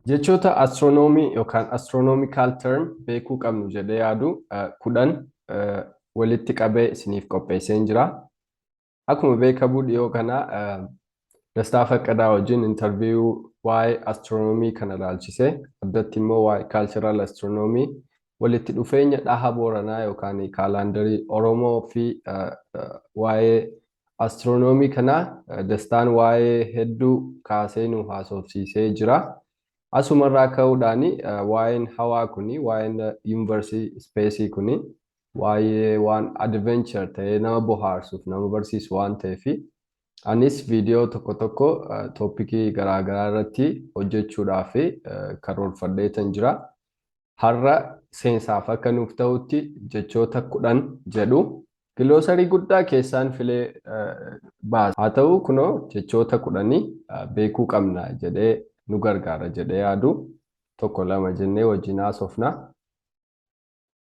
Jechoota astronoomii yookaan astronomical term beekuu qabnu jedhee yaadu 10 walitti qabee isiniif qopheesseen jira. Akkuma beekamu dhiyoo kana Dastaa Faqqadaa wajjin interview waa'ee astronoomii kana ilaalchisee, addatti immoo waa'ee cultural astronoomii, walitti dhufeenya dhaha Booranaa yookaan kaalaandarii Oromoo fi waa'ee astronoomii kana Dastaan waa'ee hedduu kaasee nu haasofsiisee jira. Asumarraa ka'uudhaan waa'een hawaa kuni, waa'een yuunivarsii ispeesii kuni waa'ee waan adventure ta'ee nama bohaarsuuf nama barsiisu waan ta'eef, anis viidiyoo tokko tokko topicii garaagaraa irratti hojjechuudhaaf karoorfadheetan jira. Har'a seensaaf akka nuuf ta'utti jechoota 10 jedhu glossary guddaa keessaan filee baasa. Haa ta'u, kunoo jechoota 10 beekuu qabna jedhee nu gargaara jedhee yaadu tokko lama jennee wajjin haasofna.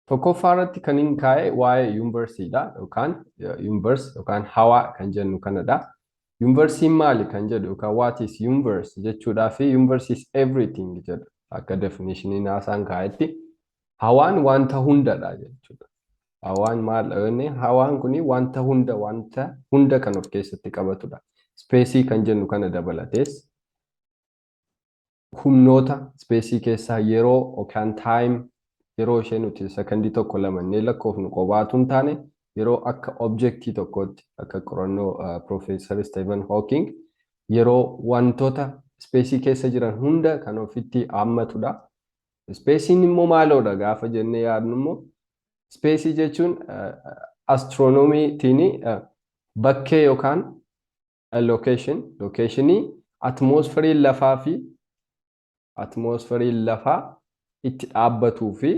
Tokkoffaa irratti kan hin kaa'e waa'ee yuunivarsiidha yookaan universe yookaan hawaa kan jennu kanadha. Yuunivarsiin maali kan jedhu yookaan what is universe jechuudhaa fi universe is everything jedha akka definitionii NASAn kaa'etti. Hawaan wanta hundadha jechuudha. Hawaan maal jennee, hawaan kuni wanta hunda, wanta hunda kan of keessatti qabatudha. Spaceii kan jennu kana dabalatees, humnoota spaceii keessaa yeroo yookaan time, yeroo ishee nuti sekondii tokko lama innee lakkoofnu qobaatu hin taane, yeroo akka objectii tokkootti, akka qorannoo Profeesar Stephen Hawking, yeroo wantoota spaceii keessa jiran hunda kan ofitti hammatudha. Spaceiin immoo maaloodha gaafa jennee yaadnu immoo, spaceii jechuun astiroonomiitiin bakkee yookaan locationii atmoosferiin lafaa fi atmoosferiin lafaa itti dhaabbatuu fi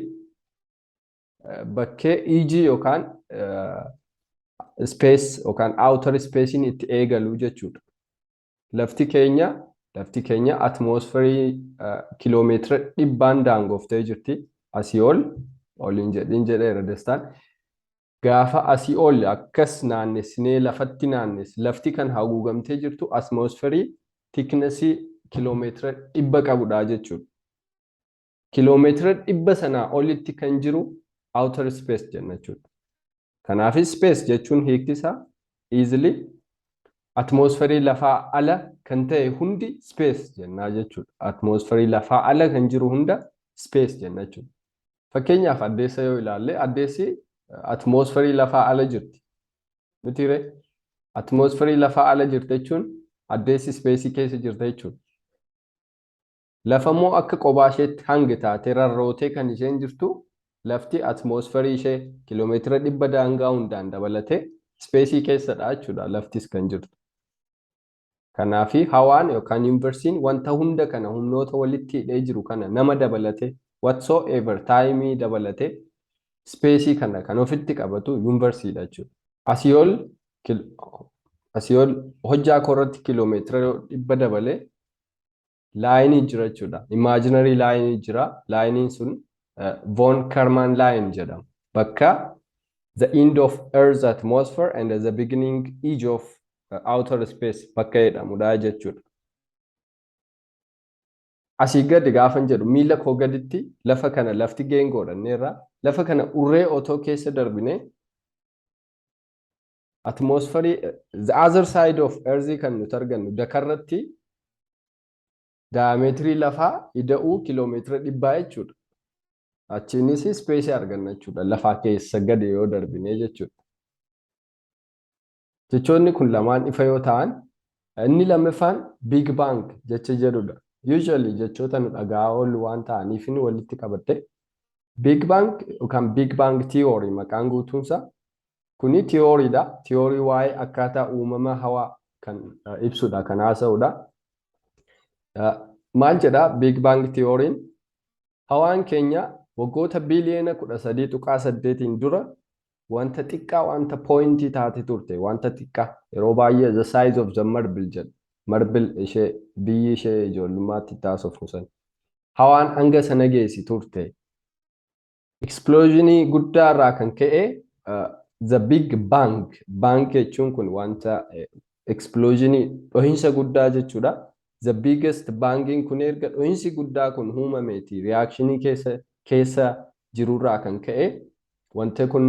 bakkee edge yookaan space yookaan outer spaceiin itti eegalu jechuudha. Lafti keenya atmoosferii kiloomeetira 100n daangooftee jirti. Asii ol oliin jedhin jedheera Dastaan. Gaafa asii ol akkas naannessinee lafatti naannessi, lafti kan haguugamtee jirtu atmoosferii thicknessii kiloomeetira 100 qabudha jechuudha. Kiloomeetira 100 sanaa olitti kan jiru outer space jenna jechuudha. Kanaaf space jechuun hiikti isaa easily atmoosferii lafaa ala kan ta'e hundi space jennaa jechuudha. Atmoosferii lafaa ala kan jiru hunda space jenna jechuudha. Fakkeenyaaf addeessa yoo ilaalle, addeessi atmoosferii lafaa ala jirti. Mitiiree? Atmoosferii lafaa ala jirti jechuun addeessi spaceii keessa jirti jechuudha. Lafa immoo akka qophaa isheetti hangi taatee rarrootee kan isheen jirtu, lafti atmoosferii ishee kiloomeetira 100 daangaa hundaan dabalatee spaceii keessadha jechuudha laftis kan jirtu. Kanaafi hawaan yookaan yuunivarsiin wanta hunda kana, humnoota walitti hidhee jiru kana, nama dabalatee, whatsoever, timeii dabalatee, spaceii kana kan ofitti qabatu yuunivarsiidha jechuudha. Asii ol hojjaa koorratti kiloomeetira 100 dabalee lineii jira jechuudha. Imaginary lineii jira. Lineiin sun Von Karman line jedhama. Bakka the end of Earth's atmosphere and the beginning edge of outer space bakka jedhamudha jechuudha. Asii gadi gaafan jedhu, miila koo gaditti lafa kana, lafti geengoodha, lafa kana urree otoo keessa darbine, atmoosferii the other side of earth kan nuti argannu dakarratti diameterii lafaa ida'uu kiloomeetira 100 jechuudha. Achiinis spaceii arganna jechuudha. Lafaa keessa gadi yoo darbine jechuudha. Jechoonni kun lamaan ifa yoo ta'an, inni lammaffaan Big Bang jecha jedhudha. Usually jechoota nu dhagaa oollu waan ta'aniif inni walitti qabadde. Big Bang yookaan Big Bang Theory maqaan guutuunsa kuni theorydha. Theory waa'ee akkaataa uumama hawaa kan ibsudha, kan haasa'udha. Maal jedhaa Big Bang Theoryn? Hawaan keenya waggoota biiliyoona 13.8n dura wanta xiqqaa, wanta pointii taate turte, wanta xiqqaa yeroo baay'ee the size of the marble jedhu. Marble ishee biyyi ishee ijoollummaatti taasofnu sana. Hawaan hanga sana geessi turte. Explosionii guddaa irraa kan ka'e the Big Bang. Bang jechuun kun wanta Explosionii, dhohinsa guddaa jechuudha. The biggest bangiin kun erga dhohinsi guddaa kun uumameeti reactionii keessa jirurraa kan ka'e wanti kun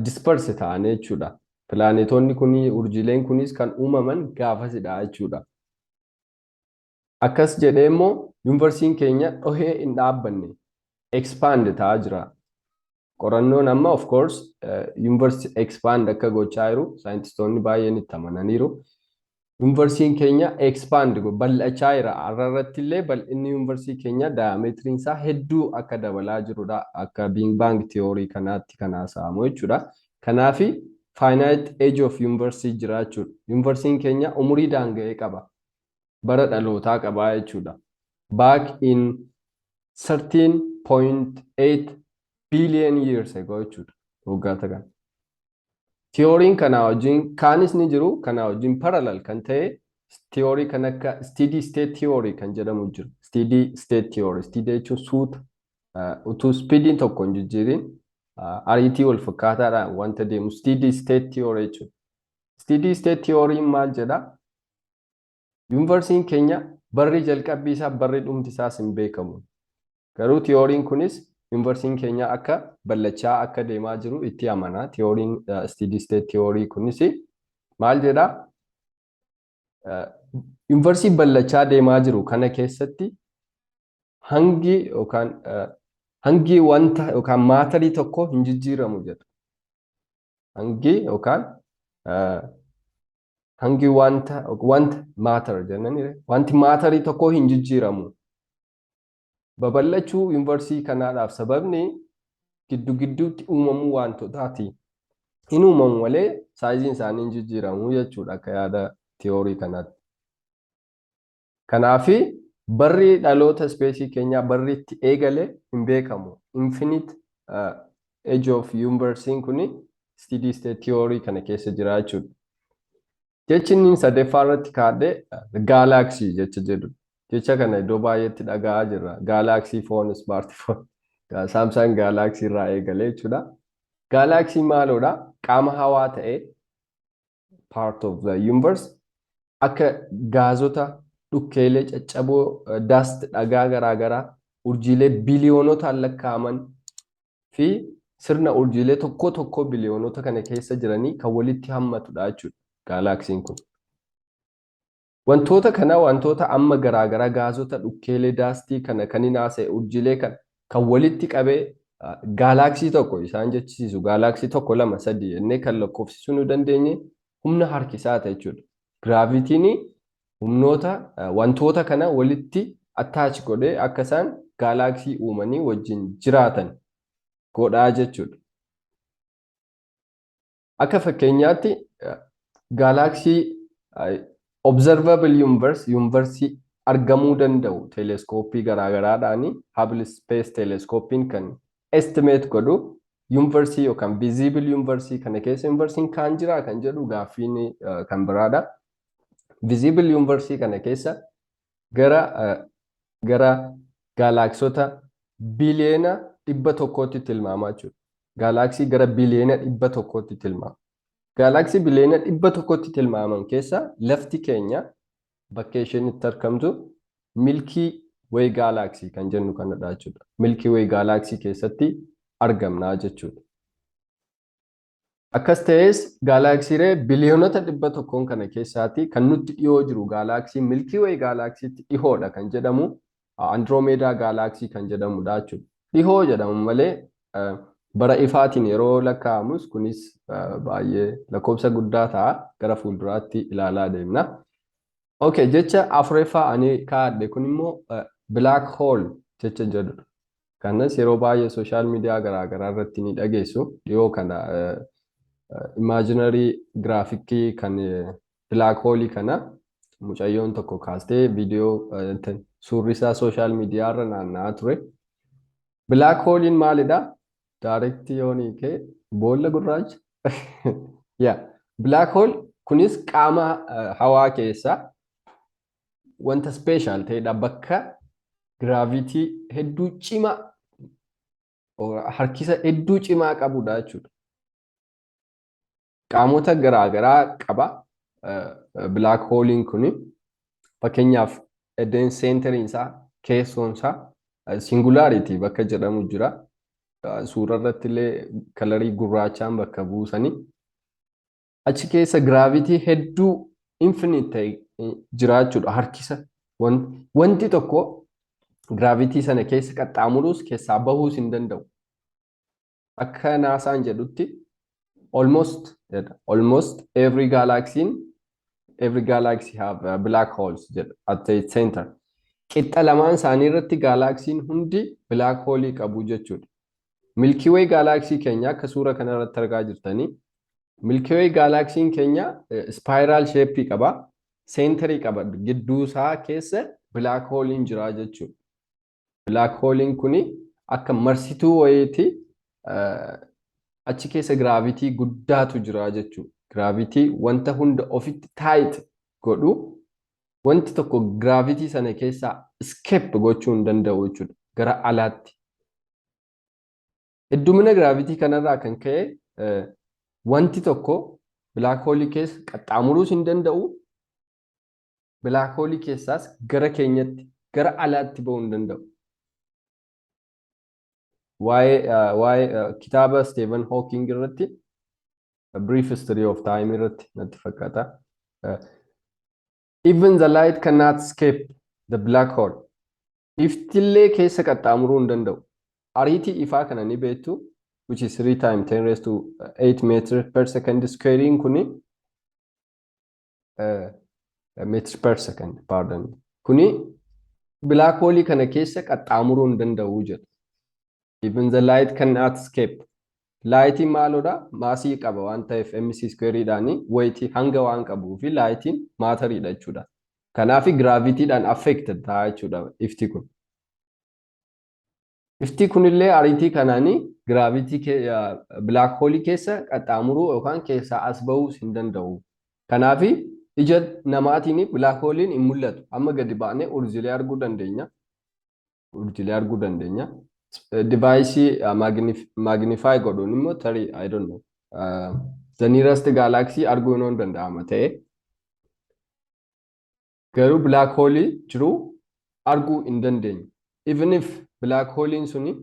disperse ta'an jechuudha. Pilaanetoonni kun, urjiileen kunis kan uumaman gaafasidha jechuudha. Akkas jedhee immoo yuunivarsiin keenya dhohee hin dhaabbanne, expand ta'aa jira. Qorannoon amma, of course, yuunivarsi expand akka gochaa jiru saayintistoonni baay'een itti amananiiru. Yuunivarsiin keenya expand, bal'achaa jira. Har'a irratti illee bal'inni yuunivarsii keenya, diameteriin isaa hedduu akka dabalaa jirudha. Akka Big Bang theory kanaatti kan haasa'amu jechuudha. Kanaafi finite age of universe jira jechuudha. Yuunivarsiin keenya umurii daanga'ee qaba. Bara dhalootaa qaba jechuudha. Back in 13.8 billion years ago jechuudha. Waggoota kana. Tiyooriin kanaa wajjin kaanis ni jiru. Kanaa wajjin parallel kan ta'e tiyoorii kan akka steady state theory kan jedhamu jiru. Steady state theory. Steady jechuun suuta, utuu speediin tokko hin jijjiirin ariitii wal fakkaataadhaan wanta deemu steady state theory jechuudha. Steady state theory maal jedhaa? Yuunivarsiin keenya barri jalqabbii isaa, barri dhumti isaas hin beekamu. Garuu tiyooriin kunis yuunivarsiin keenya akka bal'achaa akka deemaa jiru itti amana. Tiyooriin steady state theory kunis maal jedhaa? Yuunivarsii bal'achaa deemaa jiru kana keessatti hangi yookaan hangi wanta yookaan matterii tokko hin jijjiiramu jedha. Hangi yookaan hangi wanta matter jennani, wanti matterii tokko hin jijjiiramu. Babal'achuu yuunivarsii kanaadhaaf sababni giddu gidduutti uumamuu wantotaati. Hin uumamu malee sizeiin isaanii hin jijjiiramu jechuudha akka yaada tiyoorii kanaatti. Kanaafi barri dhaloota spaceii keenyaa, barri itti eegale hin beekamu. Infinite age of universe kuni steady state theory kana keessa jira jechuudha. Jechi inni sadaffaa irratti kaa'e galaxy jecha jedhu. Jecha kana iddoo baay'eetti dhaga'aa jirra. Galaxy phone, smartphone, Samsung Galaxy irraa eegalee jechuudha. Galaxy maaloodha? Qaama hawaa ta'ee, part of the universe, akka gaazota, dhukkeelee caccaboo, dust, dhagaa garaagaraa, urjiilee biliyoonotaan lakkaa'aman fi sirna urjiilee tokko tokko biliyoonota kana keessa jiranii kan walitti hammatudha jechuudha galaxyn kun. Wantoota kana, wantoota amma garaagaraa, gaazota, dhukkeelee, dustii kana kan hin haasa'e, urjiilee kana kan walitti qabee galaxy tokko isaan jechisiisu, galaxy tokko, lama, sadii jennee kan lakkoofsisuu nu dandeenye humna harkisaata jechuudha. Gravityn humnoota wantoota kana walitti attach godhee akka isaan galaxy uumanii wajjin jiraatan godhaa jechuudha. Akka fakkeenyaatti galaxy observable universe, yuunivarsii argamuu danda'u, teeleskooppii garaagaraadhaan, Hubble Space Telescopein kan estimate godhu, yuunivarsii yookaan visible yuunivarsii kana keessa yuunivarsiin kaan jira kan jedhu gaaffiin kan biraadha. Visible yuunivarsii kana keessa gara galaxyota biliyoona 100tti tilmaamaa jechuudha. Galaxy gara biliyoona 100tti tilmaama. Galaxy biliyoona 100tti tilmaaman keessa lafti keenya bakka isheen itti argamtu Milky Way galaxy kan jennu kanadha jechuudha. Milky Way galaxy keessatti argamna jechuudha. Akkas ta'es galaxylee biliyoonota 100n kana keessaatti kan nutti dhiyoo jiru, galaxy Milky Way galaxytti dhihoodha kan jedhamu, Andromeda galaxy kan jedhamudha jechuudha. Dhihoo jedhamu malee bara ifaatiin yeroo lakkaa'amus kunis baay'ee lakkoofsa guddaa ta'a, gara fuulduraatti ilaalaa deemna. Okay, jecha afuraffaa ani kaa'adhe kun immoo black hole jecha jedhudha. Kanas yeroo baay'ee social media garaagaraa irratti ni dhageessu. Dhiyoo kana imaginary graphicii kan black hole kana mucayyoon tokko kaastee viidiyoo suurri isaa social media irra naanna'aa ture. Black holein maalidha? Direct yoon hiikee boolla gurraacha. Yaa, black hole kunis qaama hawaa keessaa wanta special ta'edha. Bakka gravity hedduu cimaa, harkisa hedduu cimaa qabudha jechuudha. Qaamota garaagaraa qaba. Black hole'n kuni fakkeenyaaf iddeen centeriin isaa, keessoon isaa singularity bakka jedhamu jira. Suura irratti illee colorii gurraachaan bakka buusanii achi keessa gravity hedduu infinite ta'e jiraachuudha harkisa. Wanti tokko gravity sana keessa qaxxaamuruus keessaa bahuus hin danda'u. Akka NASAn jedhutti almost every galaxy have black holes jedha at the center. Qixxa lamaan isaanii irratti galaxyn hundi black hole qabu jechuudha. Milky Way galaxy keenya akka suura kana irratti argaa jirtanii, Milky Way galaxyn keenya spiral shape qaba. Centerii qaba. Gidduu isaa keessa black hole'n jira jechuudha. Black hole'n kuni akka marsituu wayiiti, achi keessa gravity guddaatu jira jechuudha. Gravity wanta hunda ofitti tight godhu, wanti tokko gravity sana keessaa escape gochuu hin danda'u jechuudha gara alaatti. Heddumina gravity kanarraa kan ka'e wanti tokko black hole keessa qaxxaamuruus hin danda'u. Black hole keessaas gara keenyatti, gara alaatti ba'uu hin danda'u. Waa'ee kitaaba Stephen Hawking irratti, Brief History of Time irratti natti fakkaata. Even the light cannot escape the black hole. Iftillee keessa qaxxaamuruu hin danda'u. Ariitii ifaa kana ni beektu, which is 3 times 10 raised to 8 meter per second squarein kuni, meter per second, pardon. Kuni black hole kana keessa qaxxaamuruu hin danda'u jedha. Even the light cannot escape. Lightiin maalodha? Massii qaba waan ta'eef mc squareedhaan weightii hanga waan qabuu fi lightiin matteriidha jechuudha. Kanaaf gravitydhaan affected ta'a jechuudha ifti kun. Ifti kunillee ariitii kanaanii gravity black hole keessa qaxxaamuruu yookaan keessaa as bahuus hin danda'u. Kanaaf ija namaatiin black hole'n hin mul'atu. Amma gadi baanee urjiilee arguu dandeenya. Urjiilee arguu dandeenya. Deviceii magnify godhuun immoo tarii, I don't know. The nearest galaxy arguun hin danda'ama ta'e. Garuu black hole jiru arguu hin dandeenyu. Even if black hole'n suni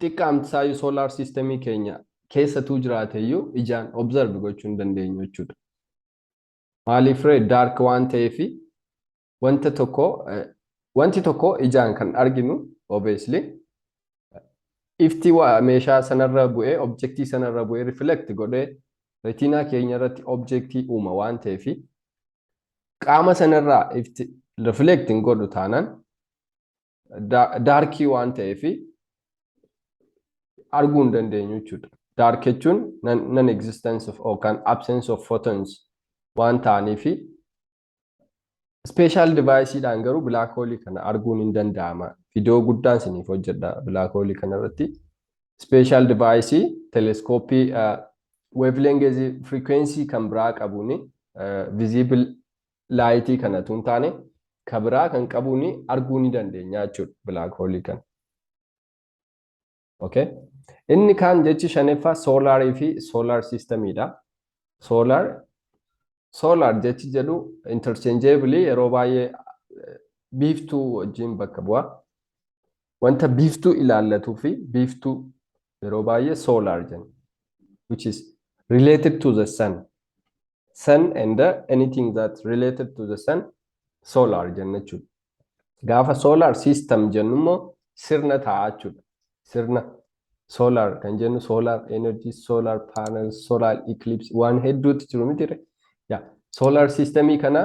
xiqqaamti isaayyuu solar systemii keenya keessatuu jiraate iyyuu ijaan observe gochuu hin dandeenyu jechuudha. Maaliif ree? Dark waan ta'eefi wanti tokko ijaan kan arginu obviously ifti meeshaa sanarra bu'ee, objectii sanarra bu'ee, reflect godhee retina keenya irratti objectii uuma waan ta'eefi, qaama sanarraa ifti reflect hin godhu taanaan darkii waan ta'eefi arguu hin dandeenyu jechuudha. Dark jechuun non existence of yookaan absence of photons waan ta'aniifi special deviceidhaan garuu black hole kana arguun hin danda'ama. Viidiyoo guddaan isiniif hojjedha black hole kana irratti. Special device telescopeii wavelength frequency kan biraa qabuuni, visible light kana tun taane kan biraa kan qabuuni arguu ni dandeenya jechuudha black hole kana. Okay. Inni kaan jechi shanaffaa solarii fi solar systemiidha. Solar jechi jedhu interchangeably yeroo baay'ee biiftuu wajjin bakka bu'a. Wanta biiftuu ilaallatuu fi biiftuu yeroo baay'ee solar jenna, which is related to the sun. Sun and anything that related to the sun solar jenna jechuudha. Gaafa solar system jennu immoo sirna ta'a jechuudha. Sirna solar kan jennu solar energy, solar panel, solar eclipse waan hedduutu jiru miti. Yaa, solar systemii kana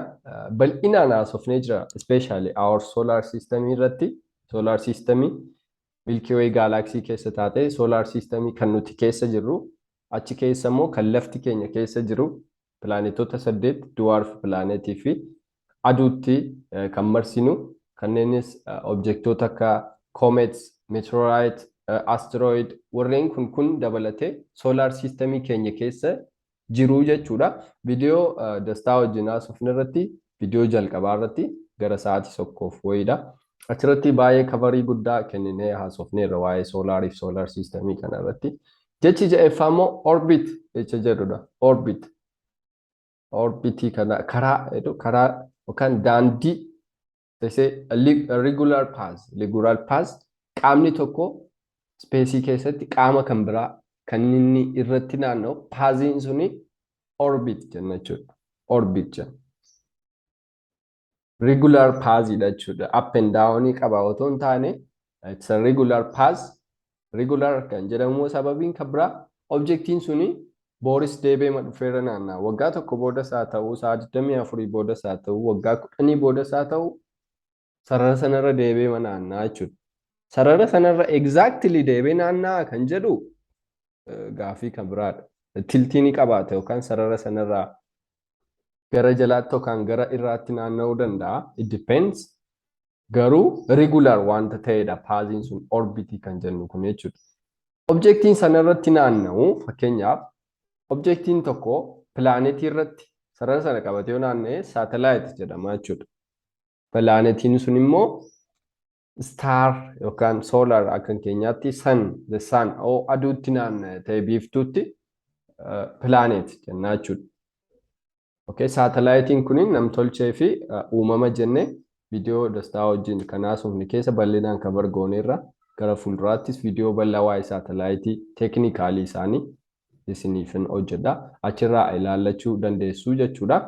bal'inaan haasofnee jira, especially our solar system irratti, solar systemii Milky Way galaxy keessa taate, solar systemii kan nuti keessa jirru, achi keessa immoo kan lafti keenya keessa jiru, pilaanetoota saddeet, dwarf planetii fi aduutti kan marsinu, kanneenis objectoota akka comets, meteorite, asteroid warreen kun dabalatee solar systemii keenya keessa jiru jechuudha. Viidiyoo Dastaa wajjin haasofne irratti, viidiyoo jalqabaa irratti gara sa'aatii 1f wayiidha. Achirratti baay'ee coverii guddaa kenninee haasofneerra waa'ee solarii fi solar systemii kana irratti. Jechi ja'affaa immoo orbit jecha jedhudha. Orbit. Orbitii kana karaa karaa yookaan daandii, they say a regular path. Regular path qaamni tokko spaceii keessatti qaama kan biraa kan inni irratti naanna'u, pathiin suni orbit jenna jechuudha. Orbit jenna. Regular pathiidha jechuudha. Up and down qaba otoo hin taane, it's a regular path. Regular kan jedhamu sababiin kan biraa objectiin suni booris deebi'ee dhufeera naanna'a. Waggaa 1 boodas haa ta'u, sa'a 24 boodas haa ta'u, waggaa 10 boodas haa ta'u, sarara sanarra deebi'ee naanna'a jechuudha. Sarara sanarra exactly deebi'ee naanna'a kan jedhu gaafii kan biraadha. Tiltii ni qabaata yookaan sarara sanarraa gara jalaatti yookaan gara irraatti naanna'uu danda'a. It depends. Garuu regular wanta ta'edha pathiin sun, orbitii kan jennu kun jechuudha. Objectiin sanarratti naanna'u, fakkeenyaaf objectiin tokko pilaanetii irratti sarara sana qabatee yoo naanna'e, satellite jedhama jechuudha. Pilaanetiin sun immoo star yookaan solar, akka keenyaatti sun, the sun, oo aduutti naanna'e ta'e, biiftuutti planet jenna jechuudha. Okay, satellitiin kun namtolchee fi uumama jennee viidiyoo Dastaa wajjin kan haasofne keessa bal'inaan cover gooneerra. Gara fuulduraattis viidiyoo bal'aa waa'ee satellitii technicalii isaanii isiniifin hojjedha. Achirraa ilaallachuu dandeessu jechuudha.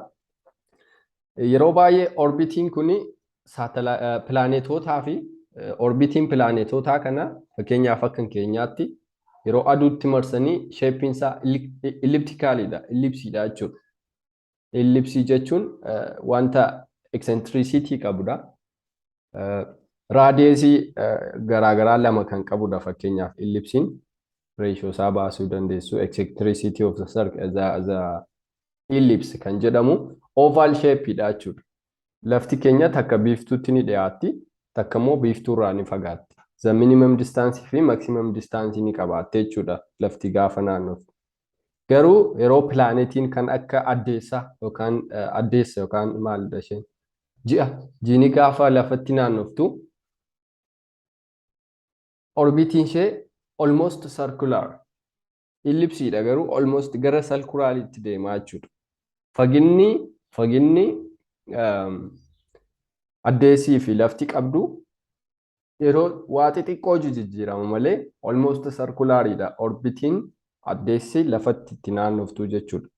Yeroo baay'ee orbitiin kun pilaanetootaa fi orbitiin pilaanetootaa kana, fakkeenyaaf akka keenyaatti yeroo aduutti marsanii, shapeiin isaa ellipticaliidha, ellipseiidha jechuudha. Ellipseii jechuun wanta eccentricity qabudha. Radiusii garaagaraa lama kan qabudha. Fakkeenyaaf ellipseiin ratio isaa baasuu dandeessu. Eccentricity of the circle, the ellipse kan jedhamu oval shapeidha jechuudha. Lafti keenya takka biiftuutti ni dhiyaatti, takka immoo biiftuurraa ni fagaatti. The minimum distance fi maximum distance ni qabaatte jechuudha lafti gaafa naannoftu. Garuu yeroo pilaanetiin kan akka addeessaa yookaan addeessa yookaan maalidha isheen, ji'a, jiini gaafa lafatti naannoftu, orbitiin ishee almost circular, ellipseiidha, garuu almost gara circularitti deemaa jechuudha. Faginni addeessii fi lafti qabdu yeroo waa xixiqqoo jijjiirama malee almost circulariidha orbitiin addeessi lafatti itti naannoftu jechuudha.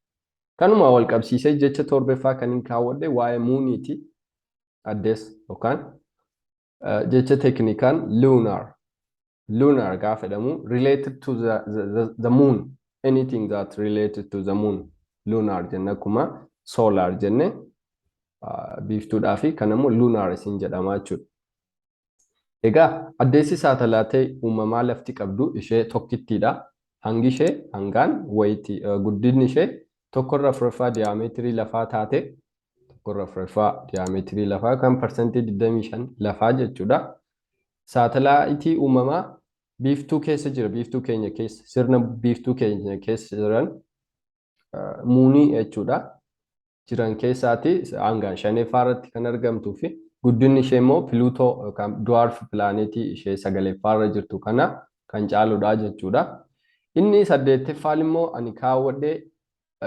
Kanuma wal qabsiisee jecha torbeeffaa kan hin kaawwadhe waa'ee mooniiti. Addeessa yookaan jecha teeknikaan lunar. Lunar gaafa jedhamu related to the moon, anything that related to the moon lunar jenna. Akkuma solar jenne biiftuudhaa fi kan immoo lunar isin jedhama jechuudha. Egaa addeessi satelliteii uumamaa lafti qabdu ishee tokkittiidha. Hangi ishee hangaan wayitii guddinni ishee 1/4 diameterii lafaa taate, 1/4 diameterii lafaa kan 25% lafaa jechuudha. Satelliteii uumamaa biiftuu keessa jira, biiftuu keenya keessa, sirna biiftuu keenya keessa jiran, moonii jechuudha. Jiran keessaati hangaan shaneeffaa irratti kan argamtuu fi guddinni ishee immoo Pluto yookaan dwarf planetii ishee sagaleeffaa irra jirtu kana kan caaludha jechuudha. Inni saddeettaffaan immoo ani kaawwadhee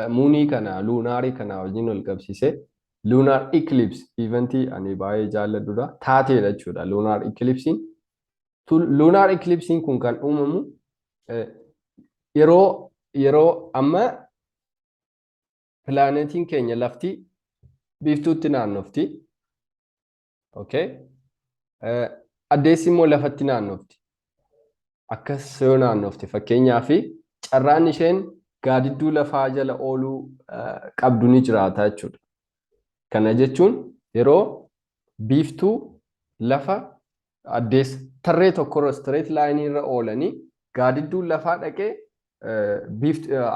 moonii kana, lunarii kana wajjin wal qabsiisee lunar eclipse, eventii ani baay'ee jaalladhudha. Taateedha jechuudha lunar eclipseiin. Lunar eclipseiin kun kan uumamu yeroo amma pilaanetiin keenya lafti biiftuutti naannofti. Okay. Addeessi immoo lafatti naannofti. Akkas yoo naannofte, fakkeenyaaf, carraan isheen gaadidduu lafaa jala ooluu qabdu ni jiraata jechuudha. Kana jechuun yeroo biiftuu, lafa, addeessa tarree tokkorra, straight line irra oolanii, gaadidduun lafaa dhaqee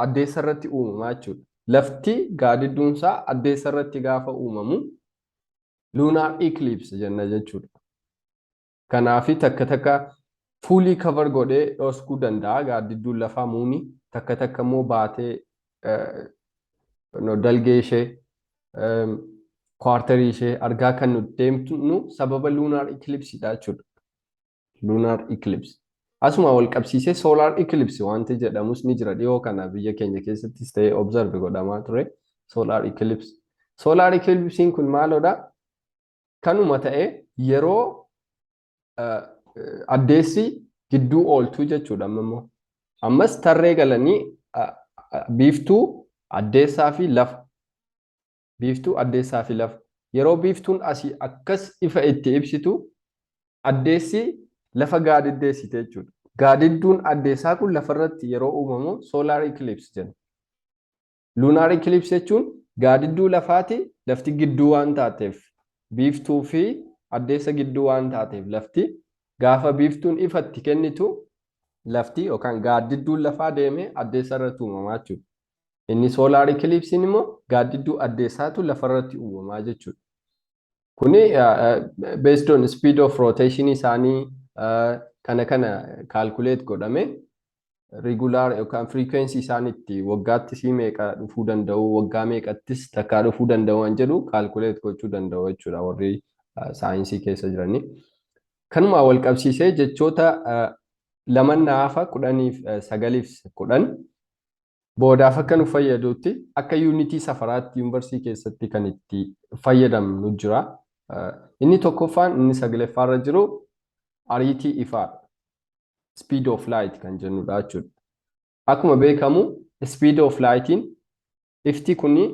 addeessa irratti uumamaa jechuudha. Lafti gaadidduun isaa addeessa irratti gaafa uumamu lunar eclipse jenna jechuudha. Kanaafi takka takka fully cover godhee dhoskuu danda'a gaaddidduun lafaa moonii, takka takka immoo baatee dalgee ishee, quarterii ishee argaa kan nuti deemnu sababa lunar eclipseidha jechuudha. Lunar eclipse. Asuma wal qabsiisee solar eclipse wanti jedhamus ni jira, dhiyoo kana biyya keenya keessattis ta'ee observe godhamaa ture. Solar eclipse. Solar eclipsiin kun maaloodha? Kanuma ta'ee yeroo addeessi gidduu ooltuu jechuudha amma immoo. Ammas tarree galanii biiftuu, addeessaa fi lafa. Biiftuu, addeessaa fi lafa. Yeroo biiftuun asii akkas ifa itti ibsitu, addeessi lafa gaadiddeessite jechuudha. Gaadidduun addeessaa kun lafarratti yeroo uumamu solar eclipse jenna. Lunar eclipse jechuun gaadidduu lafaati, lafti gidduu waan taateef, biiftuu fi addeessa gidduu waan taateef, lafti gaafa biiftuun ifatti kennitu lafti yookaan gaaddidduun lafaa deemee addeessa irratti uumamaa jechuudha. Inni solar eclipsiin immoo gaaddidduu addeessaatu lafarratti uumamaa jechuudha. Kuni based on speed of rotation isaanii kana calculate godhame, regular yookaan frequency isaan itti waggaatti sii meeqa dhufuu danda'u, waggaa meeqattis takkaa dhufuu danda'u waan jedhu calculate gochuu danda'u jechuudha warri saayinsii keessa jiranii. Kanuma wal qabsiisee jechoota laman naafa 10f 9f 10 boodaaf akka nu fayyadutti akka yuunitii safaraatti yuunivarsiitii keessatti kan itti fayyadamnu jira. Inni tokkoffaan, inni sagaleffaarra jiru, ariitii ifaadha. Speed of light kan jennudha jechuudha. Akkuma beekamu speed of lightiin, ifti kuni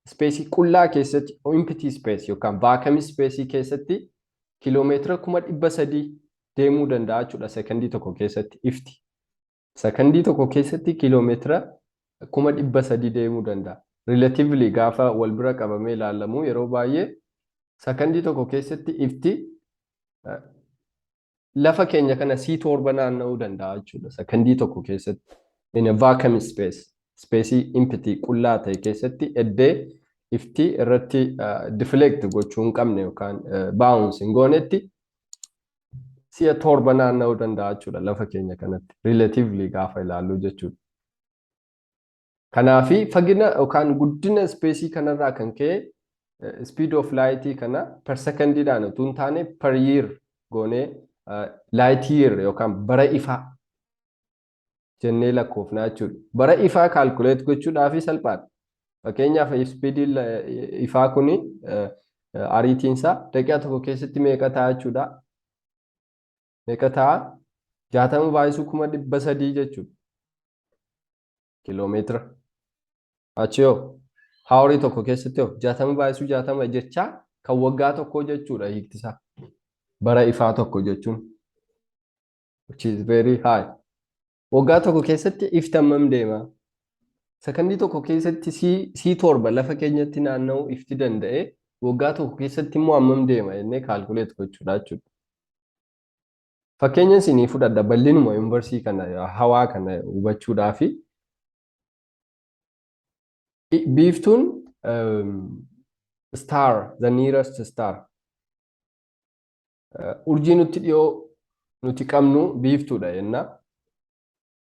spaceii qullaa keessatti, empty space yookaan vacuum space keessatti, kiiloomeetira 300,000 deemuu danda'a jechuudha sekondii tokko keessatti ifti. Sekondii tokko keessatti kiiloomeetira 300,000 deemuu danda'a. Relatively gaafa wal bira qabamee ilaalamu, yeroo baay'ee sekondii tokko keessatti ifti lafa keenya kana sii 7 naanna'uu danda'a jechuudha sekondii tokko keessatti. In a vacuum space, spaceii empty, qullaa ta'e keessatti, eddee ifti irratti deflect gochuu hin qabne yookaan bounce hin goonetti, si'a 7 naanna'uu danda'a jechuudha lafa keenya kanatti relatively gaafa ilaallu jechuudha. Kanaafi fagina yookaan guddina spaceii kanarraa kan ka'e speed of light kana per secondiidhaan utuu hin taane per year goonee light year yookaan bara ifaa jennee lakkoofna jechuudha. Bara ifaa calculate gochuudhaaf salphaadha. Fakkeenyaaf, speediin ifaa kuni, ariitiin isaa daqiiqaa tokko keessatti meeqa ta'a jechuudha? Meeqa ta'a? 60 baay'isuu 300,000 jechuudha. Kiiloomeetira. Achi hoo, hourii tokko keessatti hoo, 60 baay'isuu 60 jechaa kan waggaa tokkoo jechuudha hiiktisaa. Bara ifaa tokko jechuun. Which is very high. Waggaa tokko keessatti ifti hammam deema? Sakandii tokko keessatti sii 7 lafa keenyatti naanna'uu ifti danda'e, waggaa tokko keessatti immoo hammam deema jennee calculate gochuudha jechuudha. Fakkeenya isinii fudhadha bal'inuma yuunivarsiitii kana, hawaa kana hubachuudhaafi. Biiftuun, star, the nearest star, urjii nutti dhiyoo nuti qabnu biiftuudha jenna.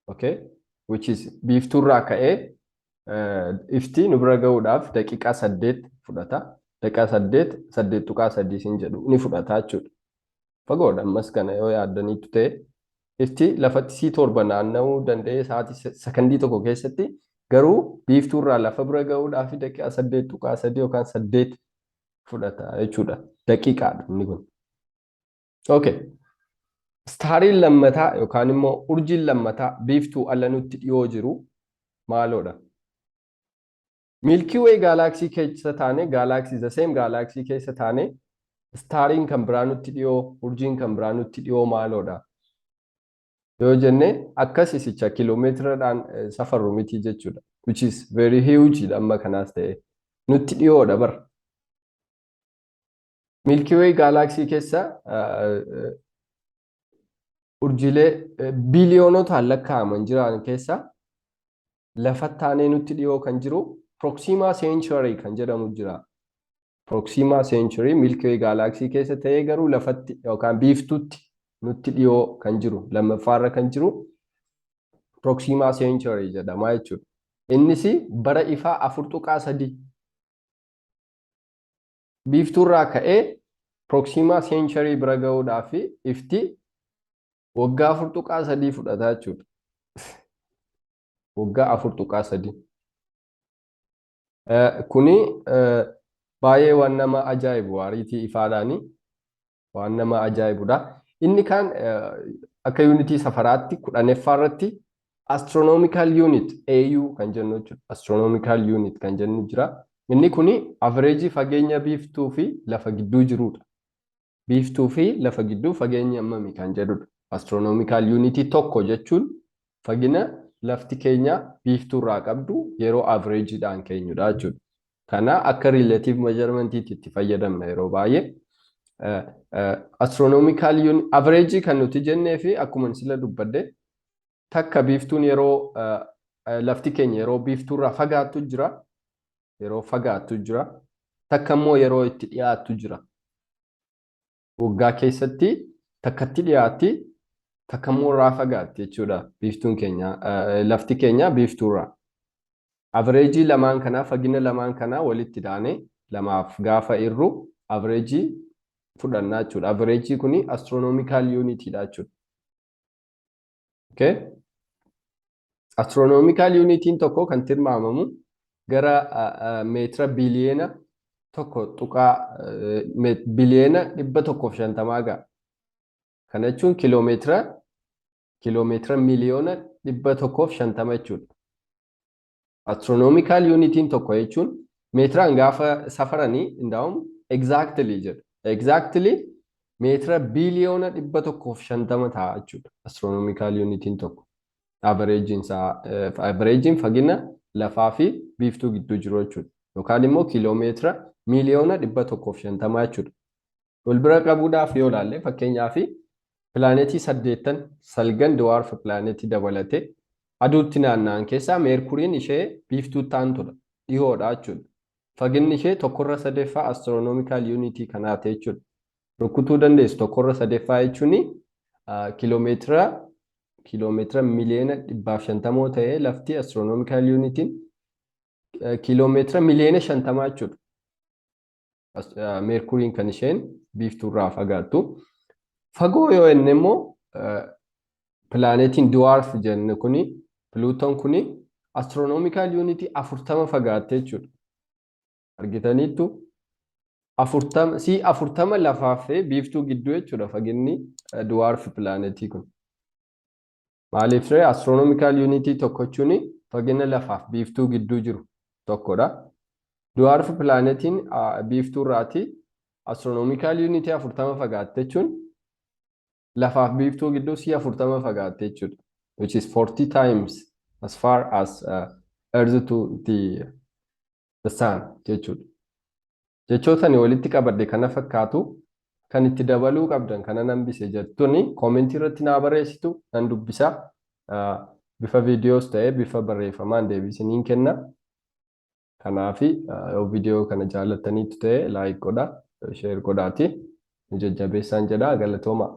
Okay? Which is biiftuurraa ka'ee ifti nu bira gahuudhaaf daqiiqaa 8 fudhata. Daqiiqaa 8, 8.3 sin jedhu ni fudhata jechuudha. Fagoodha ammas kana yoo yaaddaniitu ta'e, ifti lafatti sii 7 naanna'uu danda'ee sa'aatii sakandii tokko keessatti, garuu biiftuurraa lafa bira gahuudhaaf daqiiqaa 8.3 yookaan 8 fudhata jechuudha. Daqiiqaadha inni kun. Okay. Stariin lammataa yookaan immoo urjiin lammataa biiftuu ala nutti dhiyoo jiru maaloodha? Milky Way galaxy keessa taane, galaxy, the same galaxy keessa taane, stariin kan biraa nutti dhiyoo, urjiin kan biraa nutti dhiyoo maaloodha? Yoo jenne, akkas isicha kiiloomeetiraadhaan safarru miti jechuudha. Which is very huge dha, amma kanaas ta'e. Nutti dhiyoodha bara. Milky Way galaxy keessa urjiilee biiliyoonotaan lakkaa'aman jiran keessa lafa taanee nutti dhiyoo kan jiru Proxima Centauri kan jedhamu jira. Proxima Centauri Milky Way galaxy keessa ta'ee garuu lafatti yookaan biiftuutti nutti dhiyoo kan jiru, lammaffaarra kan jiru, Proxima Centauri jedhama jechuudha. Innis bara ifaa 4.3 biiftuurraa ka'ee Proxima Centauri bira gahuudhaaf ifti waggaa 4.3 fudhata jechuudha. Waggaa 4.3. Kuni baay'ee waan nama ajaa'ibu, ariitii ifaadhaani waan nama ajaa'ibudha. Inni kaan akka yuunitii safaraatti 10ffaa irratti astronomical unit, AU kan jennu jechuudha. Astronomical unit kan jennu jira. Inni kuni average fageenya biiftuu fi lafa gidduu jirudha. Biiftuu fi lafa gidduu fageenya hammami kan jedhudha. Astronomical unit tokko jechuun fagina lafti keenya biiftuu irraa qabdu yeroo averageidhaan keenyudha jechuudha. Kana akka relative measurement'itti itti fayyadamna yeroo baay'ee. Astronomical unit average kan nuti jennee fi akkuma sila dubbadde takka biiftuun yeroo lafti keenya yeroo biiftuu irraa fagaattu jira. Yeroo fagaattu jira. Takka immoo yeroo itti dhiyaattu jira. Waggaa keessatti takkatti dhiyaatti, takka immoo irraa fagaatti jechuudha biiftuun keenya, lafti keenya biiftuu irraa. Average lamaan kanaa, fagina lamaan kanaa walitti daanee lamaaf gaafa irru average fudhannaa jechuudha. Average kuni astronomical unitidha jechuudha. Okay? Astronomical unitiin tokko kan tilmaamamu gara meetira biliyeena 1 tuqaa biliyeena 150 ga'a. Kana jechuun kiiloomeetira miliyoona 150 jechuudha. Astronomical unitiin tokko jechuun meetiraan gaafa safaranii indaa'uun exactly jedha. Exactly meetira biliyoona 150 ta'a jechuudha. Astronomical unitiin tokko. Averageiin isaa, averageiin fagina lafaa fi biiftuu gidduu jiru jechuudha. Yookaan immoo kiiloomeetira miliyoona 150 jechuudha. Wal bira qabuudhaaf yoo ilaalle, fakkeenyaaf pilaanetii saddeettan, salgan dwarf pilaanetii dabalatee aduutti naanna'an keessaa Meerkuriin ishee biiftuutti aantudha. Dhihoodha jechuudha. Faginni ishee 1/3 astronomical unitii kanaati jechuudha. Rukkutuu dandeessu, 1/3 jechuun kiiloomeetira miliyoona 150 ta'ee lafti astronomical unitiin kiiloomeetira miliyoona 50 jechuudha. Meerkuriin kan isheen biiftuurraa fagaattu. Fagoo yoo jenne immoo pilaanetiin dwarf jenne kuni, Pluutoon kuni, astronomical unitii 40 fagaatte jechuudha. Argitaniittu, 40 si 40 lafaa fi biiftuu gidduu jechuudha faginni dwarf pilaanetii kun. Maaliif ree? Astronomical unitii tokko jechuun fagina lafaaf biiftuu gidduu jiru tokkodha. Dwarf pilaanetiin biiftuu irraati astronomical unitii 40 fagaatte jechuun lafaaf biiftuu gidduu si 40 fagaatte jechuudha. Which is 40 times as far as Earth to the sun jechuudha. Jechoota ani walitti qabadhe kana fakkaatu. Kan itti dabaluu qabdan, kana nan bise jettuuni, commentii irratti naa barreessitu, nan dubbisa. Bifa viidiyoos ta'ee bifa barreeffamaan deebisiniin kenna. Kanaafi yoo viidiyoo kana jaallattaniitu ta'e like godha, share godhaati. Nu jajjabeessaan jedha, galatooma.